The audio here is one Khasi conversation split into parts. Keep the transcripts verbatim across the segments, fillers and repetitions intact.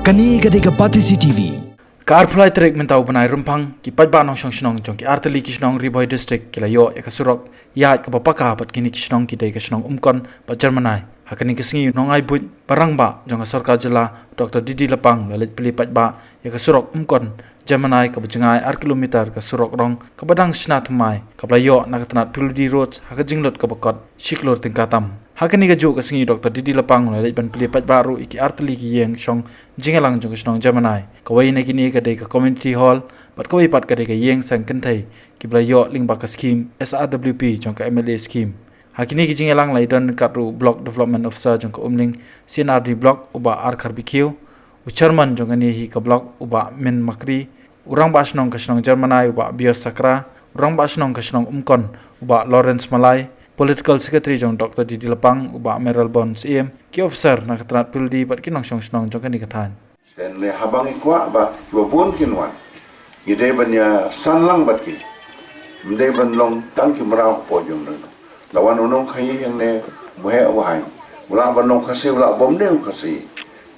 Kane ka dei ka Batesi T V. Ka arphew lai tarik mynta u bnai Rymphang, ki paidbah nongshong shnong jong ki artylli ki shnong Ri Bhoi District ki la ïoh ïa ka surok ïaid kaba paka bad kine ki shnong ki dei ka shnong Umkon bad Jermanai. Ha kane ka sngi u nongai buit bad rangbah jong ka sorkar jylla Doctor D D Lapang u la leit plie paidbah ïa ka surok Umkon Jermanai kaba jngai ar kilometer, ka surok rong kaba dang shna thymmai kaba la ïoh na ka tnat P W D Roads ha ka jinglut kaba kot shi klur tyngka tam. Ha kane kajuh ka sngi Doctor D D Lapang u la leit ban plie paidbah ruh ïa ki artylli ki ïing shong jingïalang jong ka shnong Jermanai. Kawei na kine ka dei ka community hall bad kawei pat ka dei ka ïing seng kynthei kiba la ïoh lyngba ka skhim S R W P jong ka M L A scheme. Ha kine ki jingïalang la ïadon ryngkat ruh u Block Development Officer jong ka Umling C and R D Block u Bah R Kharbikiew, u Chairman jong kane hi ka block u Bah Min Makri, u rangbah shnong ka shnong Jermanai u Bah Bios Sakra, u rangbah shnong ka shnong Umkon u Bah Lawrence Malai, Political Secretary jong Doctor D D Lapang u Bah Mayralborn Syiem, ki officer na ka tnat P W D bad ki nongshong shnong jong kane ka thaiñ. Te ne haba ngi kwah ba kiba bun kin wan, ngi dei ban ïa san lang bad ki. Ym dei ban long tang ki mraw hapoh jong ngi. La wan u nongkhaïi hangne, u heh u haiñ, u lah ban long Khasi, u lah bym dei u Khasi.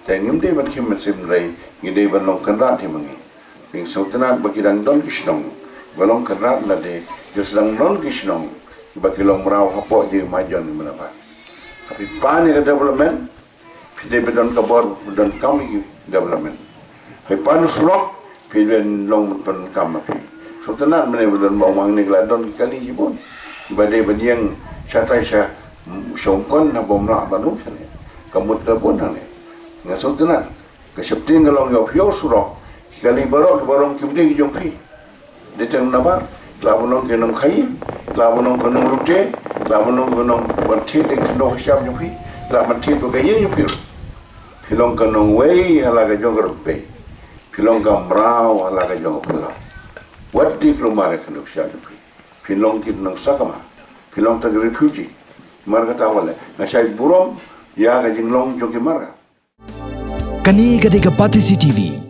Te ngim dei ban khim mynsiem, hynrei ngi dei ban long kynrad hi ma ngi. Ngi sngewtynnat ba ki dang don ki shnong ba long kynrad, lade ki sdang don ki shnong ba ki long mraw hapoh jingmai jong ngi mynta. Haba phi pan ïa ka development, phi dei ban don ka bor ban donkam ïa ki development. Haba pan surok, phi dei ban long ban donkam ma phi. Sngewtynnat mynne ba don ba ong hangne ki la don ki kali jibun ba dei ban ïeng shatai sha, sha Umkon, haba ym lah ban rung shane. Ka mut ka bun hangne. Nga sngewtynnat ka sheptieng ka long ïoh phi ïoh surok, ki kali baroh ki barong kim dei ki jong phi. Dei tang nabar, la ban long ki nongkhaïi, la ban long ki nonglute, la ban long ki nong ban thied ïa ki nong shap jong phi, la ban thied ïa ka ïing jong phi. Phi long ka nongwei ha la ka jong ka rupei. Phi long ka mraw ha la ka jong ka phyllaw. Wat dei phi long mar ïa ki nong shap jong phi. Phi long ki nongsakma. Phi long tang ki refugee. Mar kata wale nga shait burom ïa ka jinglong jong ki mar ka. Kane ka dei ka Batesi T V.